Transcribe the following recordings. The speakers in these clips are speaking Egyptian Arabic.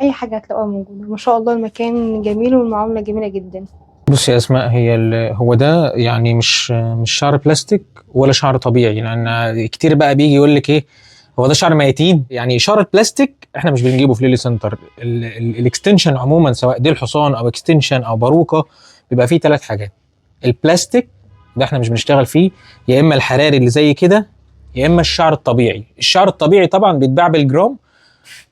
اي حاجة هتلاقوها موجوده. ما شاء الله المكان جميل والمعاملة جميلة جدا. بصي يا اسماء، هي هو ده يعني مش شعر بلاستيك ولا شعر طبيعي، لان كتير بقى بيجي يقول لك ايه هو ده شعر ميتين. يعني شعر البلاستيك احنا مش بنجيبه في ليلي سنتر. ال extension عموما سواء ديل حصان او extension او باروكه بيبقى فيه 3 حاجات. البلاستيك ده احنا مش بنشتغل فيه، يا اما الحراري اللي زي كده، يا اما الشعر الطبيعي. الشعر الطبيعي طبعا بيتباع بالجرام،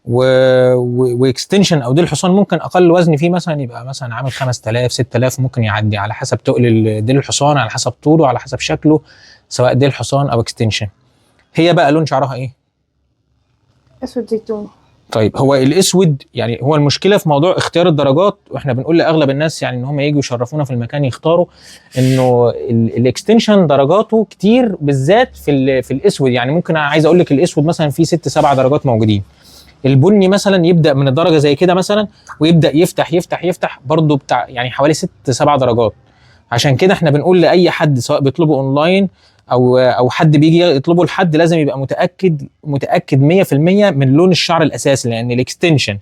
و extension او ديل حصان ممكن اقل وزن فيه مثلا يبقى مثلا عامل 5000 6000، ممكن يعدي على حسب تقل ديل الحصان، على حسب طوله، على حسب شكله، سواء ديل حصان او extension. هي بقى لون شعرها ايه؟ اسود زيتون. طيب هو الاسود، يعني هو المشكلة في موضوع اختيار الدرجات، واحنا بنقول لاغلب الناس يعني ان هم يجوا يشرفونا في المكان يختاروا، انه ال extension درجاته كتير بالذات في الاسود. يعني ممكن عايز اقول لك الاسود مثلا فيه 6 7 درجات موجودين. البني مثلا يبدا من الدرجة زي كده مثلا ويبدا يفتح يفتح يفتح برضه بتاع يعني حوالي 6 7 درجات. عشان كده احنا بنقول لاي حد سواء بيطلبه اونلاين او حد بيجي يطلبه لحد، لازم يبقى متاكد 100% من لون الشعر الاساسي، لان ال extension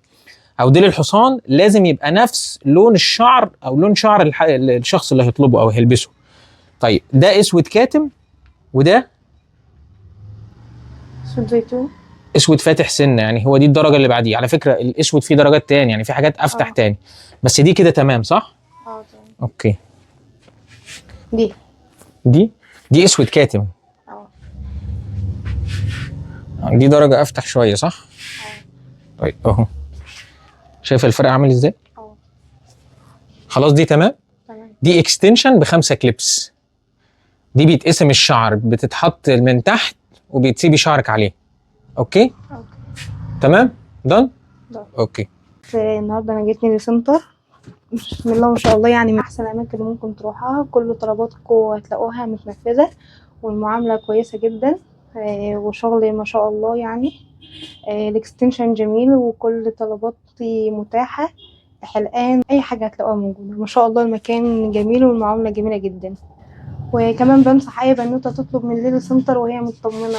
او ديل الحصان لازم يبقى نفس لون الشعر او لون شعر الشخص اللي هيطلبه او هيلبسه. طيب ده اسود كاتم، وده اسود زيتون، اسود فاتح سنه، يعني هو دي الدرجة اللي بعديه. على فكرة الاسود فيه درجات تاني، يعني في حاجات افتح تاني، بس دي كده تمام صح؟ تمام. okay. دي دي اسود كاتم. دي درجه افتح شوية صح؟ طيب اهو، شايف الفرق عامل ازاي؟ خلاص دي تمام؟ تمام. دي extension ب5 clips. دي بيتقسم الشعر، بتتحط من تحت وبتسيبي شعرك عليه. okay؟ okay. تمام؟ done؟ done. okay. النهارده انا جيت نيلي سنتر، بسم الله ما شاء الله، يعني من احسن الاماكن اللي ممكن تروحها. كل طلباتكم هتلاقوها متنفذه، والمعاملة كويسة جدا، وشغل ما شاء الله. ال extension جميل، وكل طلباتي متاحة، حلقان، اي حاجة هتلاقوها موجودة. ما شاء الله المكان جميل والمعاملة جميلة جدا. وكمان بنصح اي بنوته تطلب من ليلي سنتر وهي مطمنه.